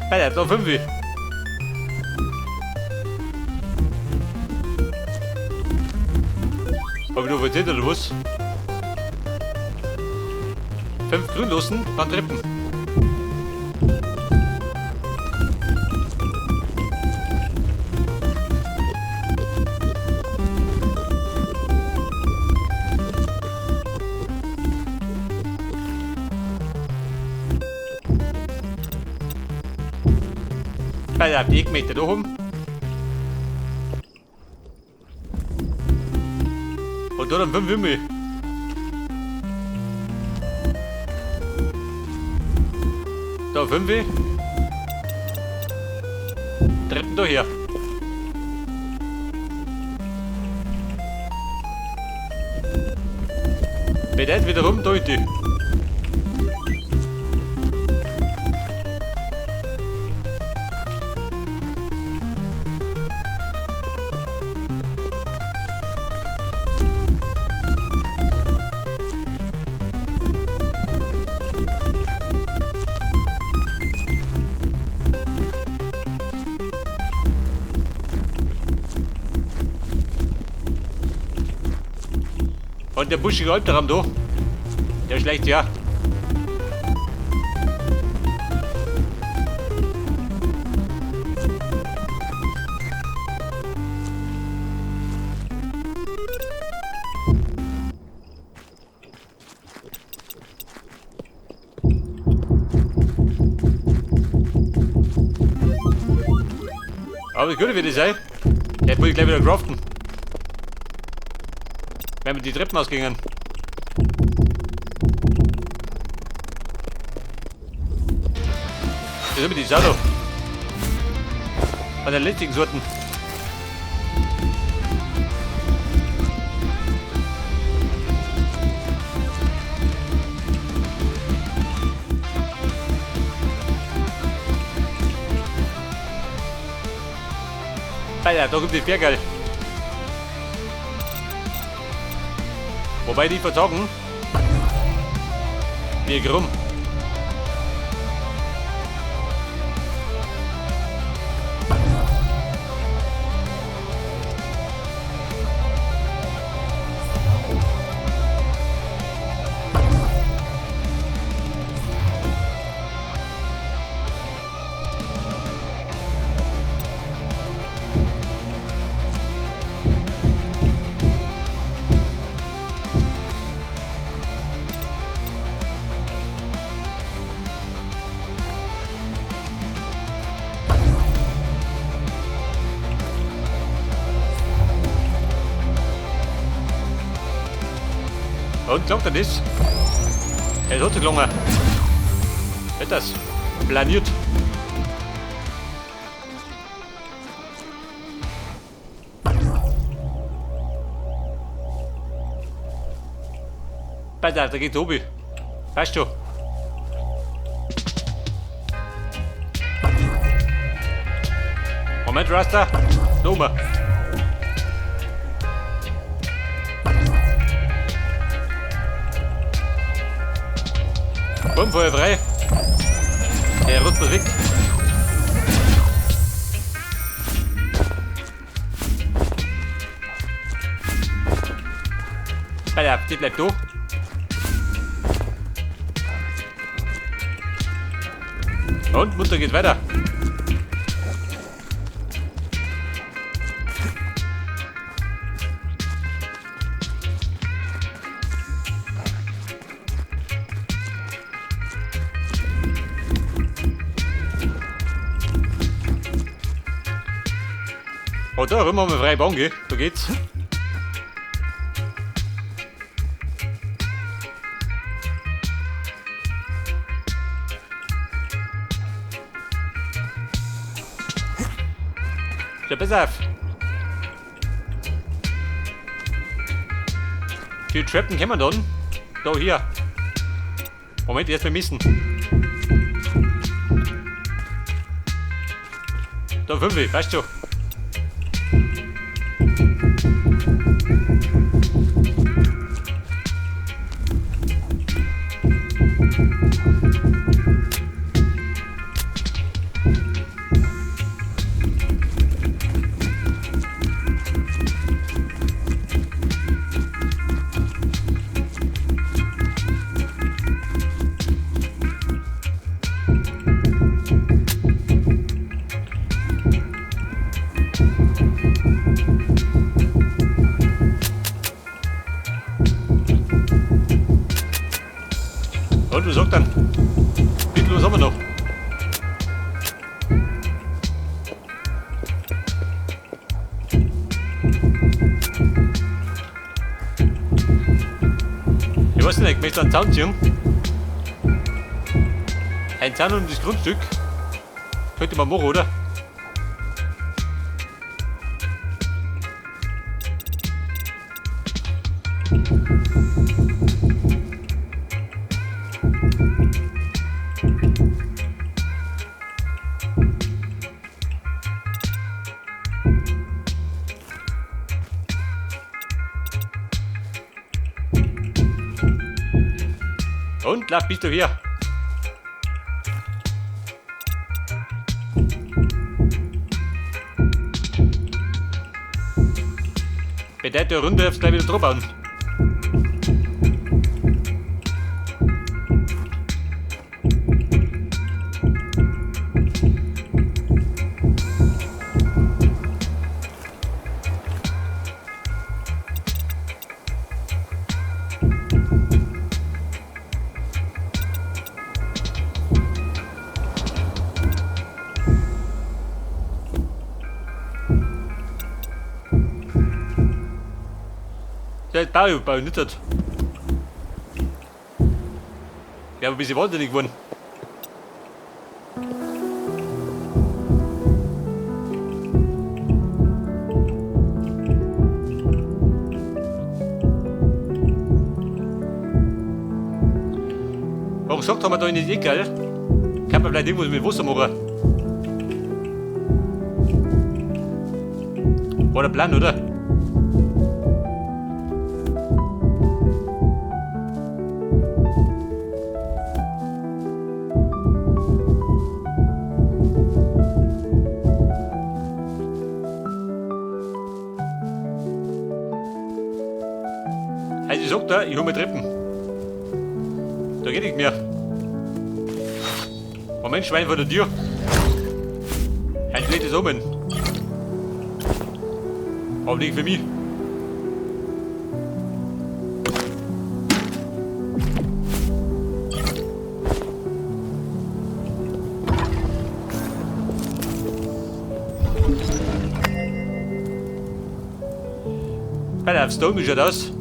Alter, da 5. Hab ich noch erzählt oder was? 5 grün lassen, dann Treppen. Alter, die Eckmeter da oben. Und da dann 5 Wimmel. Da 5. Treppen da her. Bedeutet wiederum da hinten. Und der buschige Albtraum da, der schleicht ja. Aber das Gute wird es sein, der muss ich gleich wieder craften. Wenn wir die Treppen ausgingen. Das ist immer die Sau da. Von den lästigen Sorten. Alter, da kommt die Berggeil. Wobei die verzogen. Hier rum. Und klongt er das? Es hat geklungen. Hat das planiert. Alter, da geht Tobi. Weißt du? Moment, Rasta. Nummer. Bumm, Feuer frei. Der rutscht mal weg. Alter, die bleibt da. Und munter geht weiter. Oh, da rum haben wir freie Bahn, gell? Da geht's. Ja, pass auf. Die Treppen kennen wir dann. Da, hier. Moment, erstmal missen. Da, 5, weißt du. nicht, ich möchte einen Zaun ziehen. Ein Zaun um das Grundstück. Könnte man machen, oder? Und lass bist du hier. Bei der Runde darfst du gleich wieder drauf bauen. Ja, jetzt baue ich nicht. Ja, aber ein bisschen wahnsinnig geworden. Warum sagt haben wir da in die Ecke? Kann man vielleicht irgendwas mit Wasser machen? War der Plan, oder? Also ich sag da, ich hol mir Treppen. Da geht nicht mehr. Moment, Schwein vor der Tür. Ein schlechtes Omen. Aber nicht für mich. Bei der Stone, wie schaut aus?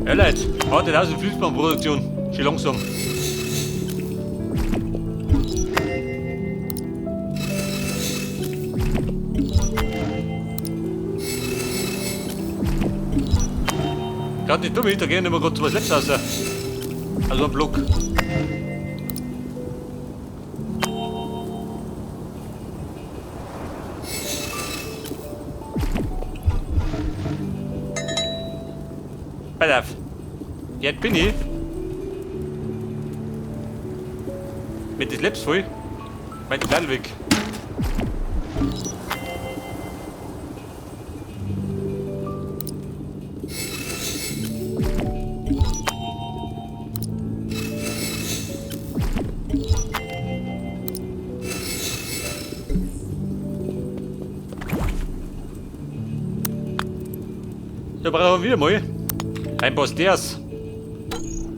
Ja, Leute, 8000 Fließbandproduktion, schon langsam. Gerade nicht dumm, da gehen immer gerade zwei Slaps raus. Also ein Block. Pass auf. Jetzt bin ich mit den Slaps voll, mein Teil weg. Da brauchen wir wieder mal ein paar Stairs.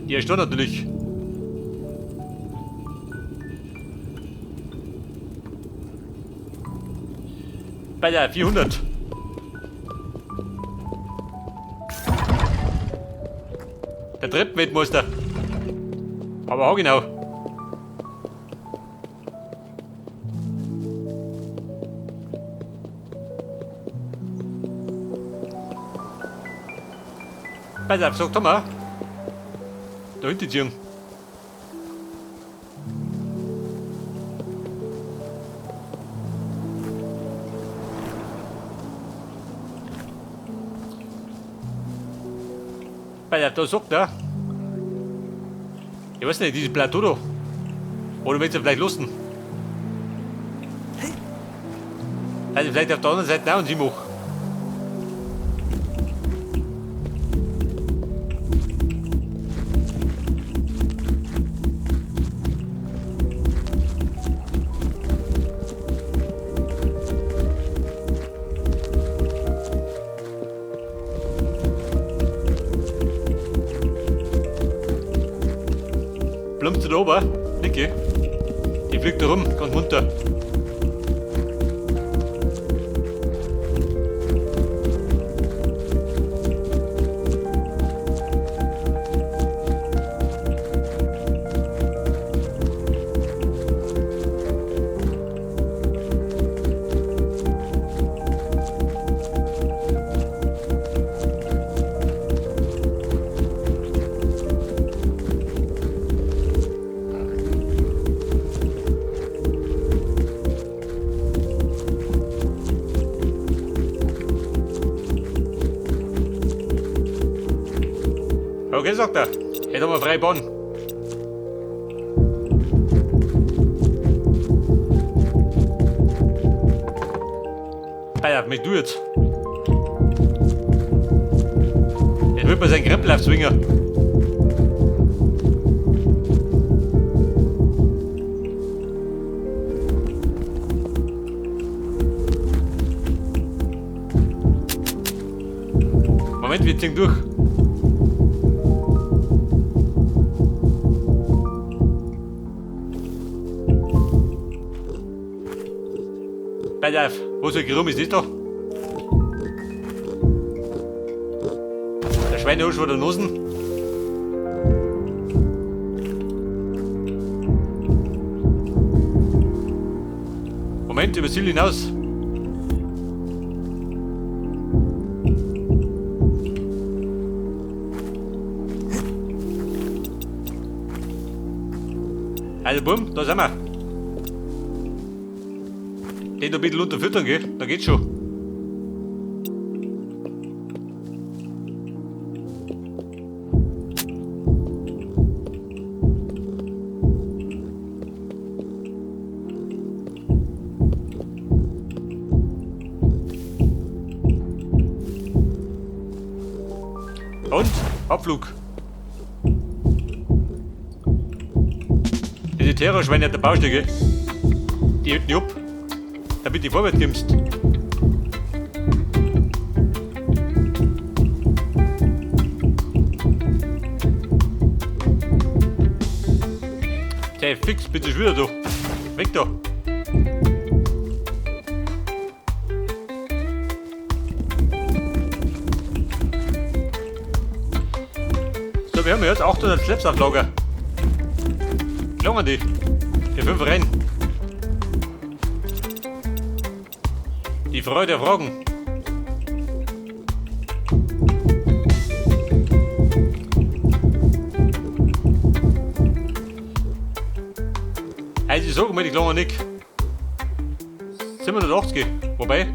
Die ist da natürlich. Bei der 400. Der Treppenweltmeister. Aber auch genau. Pass auf, sag doch mal. Da hinten ziehen. Pass auf, da sagt er. Ich weiß nicht, dieses Plateau da. Oder willst du vielleicht lusten? Also vielleicht auf der anderen Seite auch einen Sinn macht. Plumpst du da oben? Niki? Die fliegt da rum, ganz munter. Okay, sagt er. Hätte wir frei Bahn. Alter, mich du jetzt. Jetzt wird man seinen Krempel aufzwingen. Moment, wir ziehen durch. Pass auf, wo so rum ist das da? Der Schweinehusch vor der Nosen. Moment, über Ziel hinaus. Also bumm, da sind wir. Den da ein bisschen unterfüttern, gell? Da geht's schon. Und Abflug. Diese Terrorschweine hat der Baustelle, gell? Die hält nicht ab, damit du vorwärts kommst. Tja, fix, bitte schon wieder da. Weg da. So, wir haben jetzt 800 Slabs auf Lager. Langen die. Die 5 rein. Die Freude der Fragen. Also ich sag mal, die Klammer nicht. 780, wobei.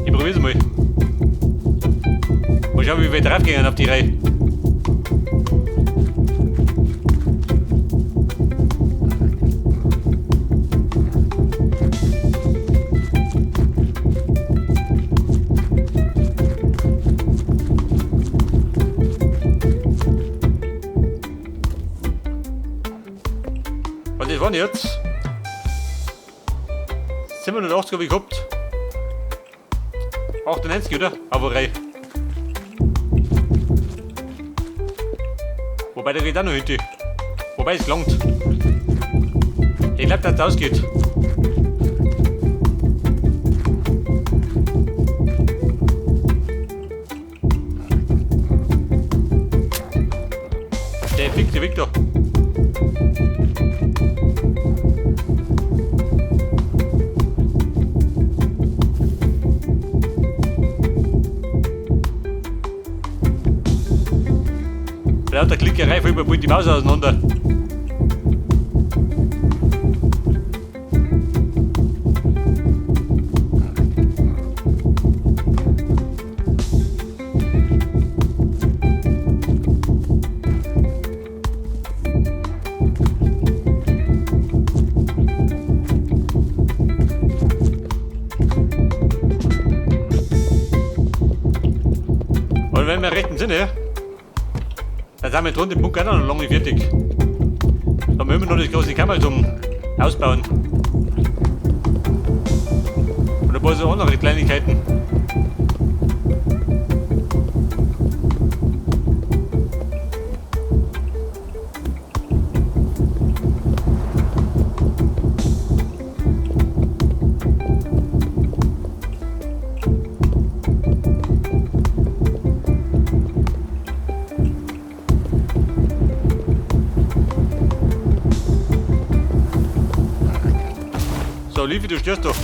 Ich probier's mal. Mal schauen, wie wir drauf gehen auf die Reihe. Und das waren jetzt 780 hab ich gehabt. 98, oder? Aber rein. Wobei, der geht auch noch hinten. Wobei, es langt. Ich glaub, dass es ausgeht. Der fickt der Victor. Lauter Klickerei fällt mir bald die Maus auseinander. Sinne, dann sind wir drunter im Bunker noch lange nicht fertig. Da müssen wir noch das große Kammer zum Ausbauen. Und ein paar so andere Kleinigkeiten. So, Livi, du störst doch.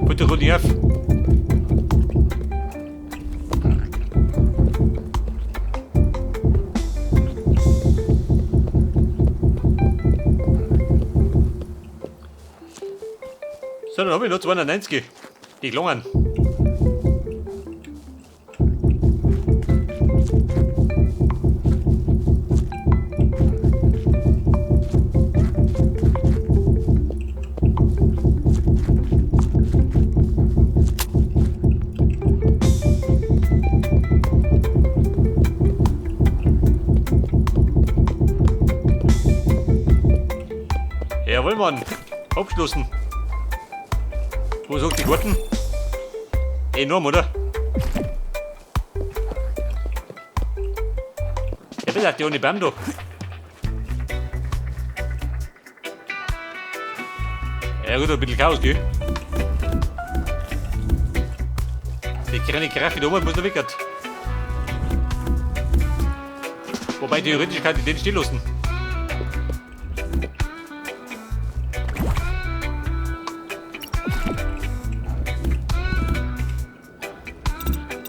Bitte ruhig auf. So, dann habe ich noch 290. Die gelungen. Jawohl, Mann. Abgeschlossen. Wo sagt die Garten? Enorm, oder? Ja, bitte, die ohne Baum da. Ja gut, ein bisschen Chaos, gell? Die kleine Kraft da oben muss noch weg. Wobei, theoretisch kann ich den stehen lassen.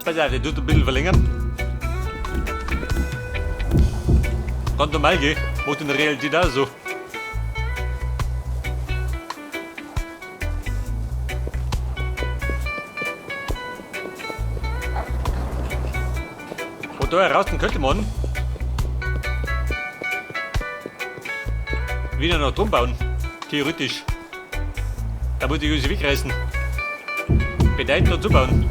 Pass auf, der tut ein bisschen verlängern. Ganz normal, gell? Macht in der Realität auch so. Und da heraus könnte man wieder noch drum bauen. Theoretisch. Da muss ich uns wegreißen. Bedeutet noch zubauen.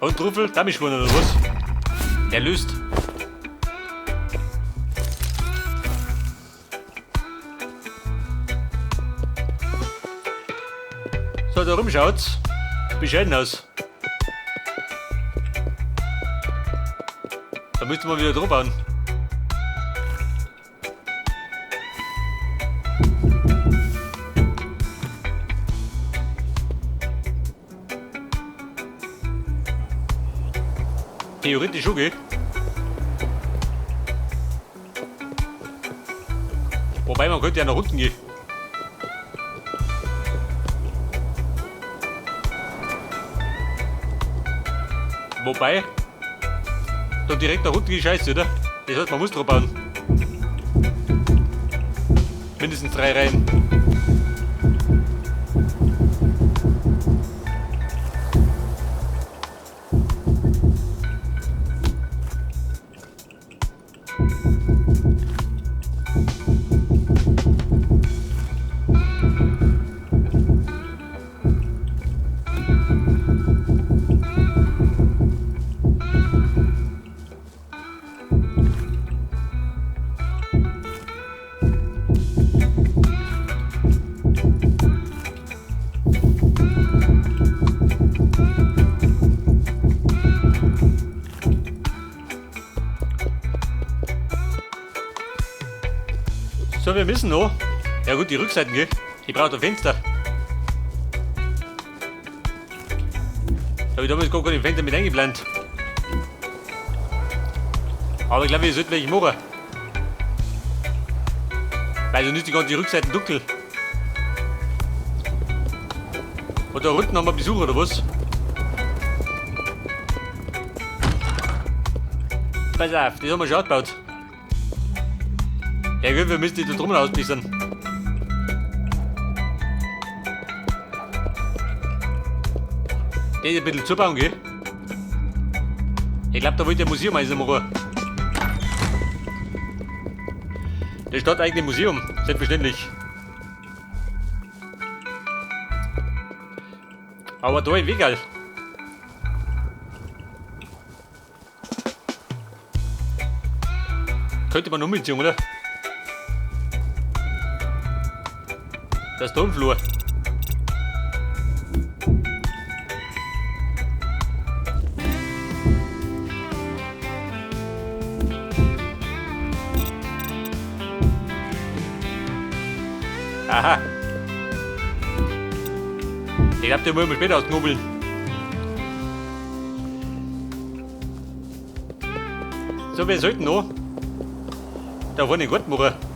Und Trüffel, da mich wundern, oder was? Der löst. So, da rum schaut's bescheiden aus. Da müsste man wieder drüber bauen. Theoretisch schon, gell? Wobei, man könnte ja nach unten gehen. Wobei, da direkt nach unten geht scheiße, oder? Das heißt, man muss drauf bauen. Mindestens 3 Reihen. So, wir müssen noch. Ja gut, die Rückseiten, gell? Ich brauche ein Fenster. Da habe ich damals gar keine Fenster mit eingeplant. Aber ich glaube, wir sollten welche machen. Weil sonst ist die ganze Rückseite dunkel. Und da unten haben wir Besuch, oder was? Pass auf, das haben wir schon abgebaut. Ja gut, wir müssen die da drumherum ausbessern. Den ein bisschen zubauen, gell? Ich glaube, da wollte ein Museum eins machen. Das stadteigene Museum, selbstverständlich. Aber da im Wegerl. Könnte man umziehen, oder? Das ist da im Flur. Aha. Ich glaube, den wollen wir später ausknobeln. So, wir sollten noch da vorne einen Garten machen.